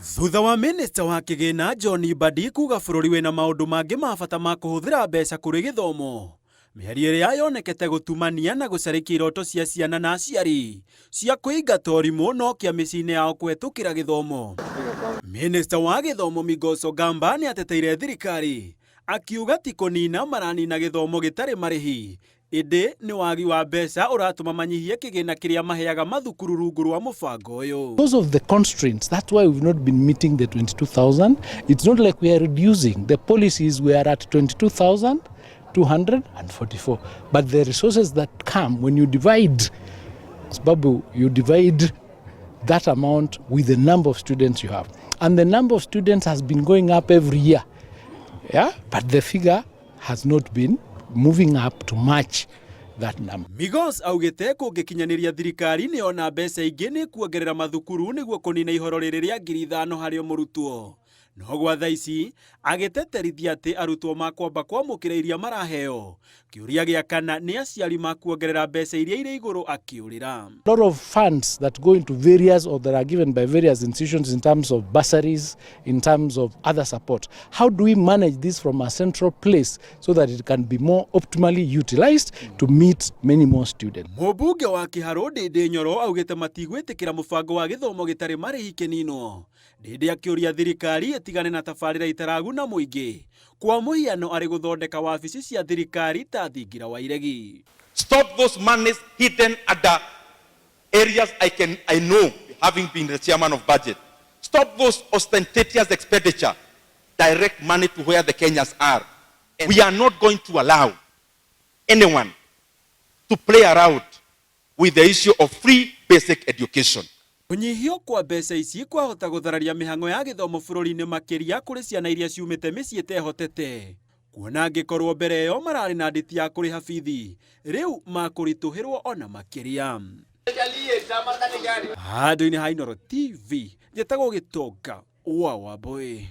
Thutha wa minista wa kĩgĩna John Mbadi kuga bũrũri wĩna maũndũ mangĩ ma bata ma kũhũthĩra mbeca kũrĩ gĩthomo, mĩario ĩrĩa yonekete gũtumania na gũcarĩkia iroto cia ciana na aciari cia kũingata ũrimũ na ũkĩa mĩciĩ-inĩ yao kũhetũkĩra gĩthomo. Minista wa gĩthomo Migos Ogamba nĩ ateteire thirikari akiuga ti kũnina maranina gĩthomo gĩtarĩ marĩhi, ĩndĩ nĩ wagi wa mbeca ũratũma manyihie kĩgĩna kĩrĩa maheaga mathukuru rungu rwa mũbango ũyũ. Because of the constraints, that's why we've not been meeting the 22,000. It's not like we are reducing. The policies, we are at 22,244. But the resources that come when you divide, sababu you divide that amount with the number of students you have. And the number of students has been going up every year. Yeah? But the figure has not been moving up to match that number. Migos augĩte kũngĩkinyanĩria thirikari nĩ ona mbeca ingĩ nĩ kuongerera mathukuru nĩguo kũnina ihoro rĩrĩ rĩa 5,000 harĩ o mũrutwo. No gwa thaa ici agĩteterithia atĩ arutwo makwamba kwamũkĩra iria maraheo. Kĩũria gĩa kana nĩ aciari makuongerera mbeca iria irĩ igũrũ akĩũrĩra. A lot of funds that go into various or that are given by various institutions in terms of bursaries, in terms of other support. How do we manage this from a central place so that it can be more optimally utilized to meet many more students? Mũmbunge wa Kĩharũ Ndĩndĩ Nyoro augĩte matigwĩtĩkĩra mũbango wa gĩthomo gĩtarĩ marĩhi kĩninwo. Ndĩndĩ akĩũria thirikari ĩtigane na tabarĩra itaraguna mũingĩ, kwa mũhiano arĩ gũthondeka wabici cia thirikari ta thingira wa iregi. Stop those monies hidden under areas I know, having been the chairman of budget. Stop those ostentatious expenditure. Direct money to where the Kenyans are. And we are not going to allow anyone to play around with the issue of free basic education. Kũnyihio kwa mbeca ici kwahota gũthararia mĩhang'o ya gĩthomo bũrũri-inĩ, makĩria kũrĩ ciana iria ciumĩte mĩciĩ ĩtehotete, kuona angĩkorwo mbere ĩyo mararĩ na ndĩti ya kũrĩha bithi, rĩu makũritũhĩrwo ona makĩria. Handũ-inĩ ha Inooro TV, njĩtagwo Gĩtonga wa Wambũi.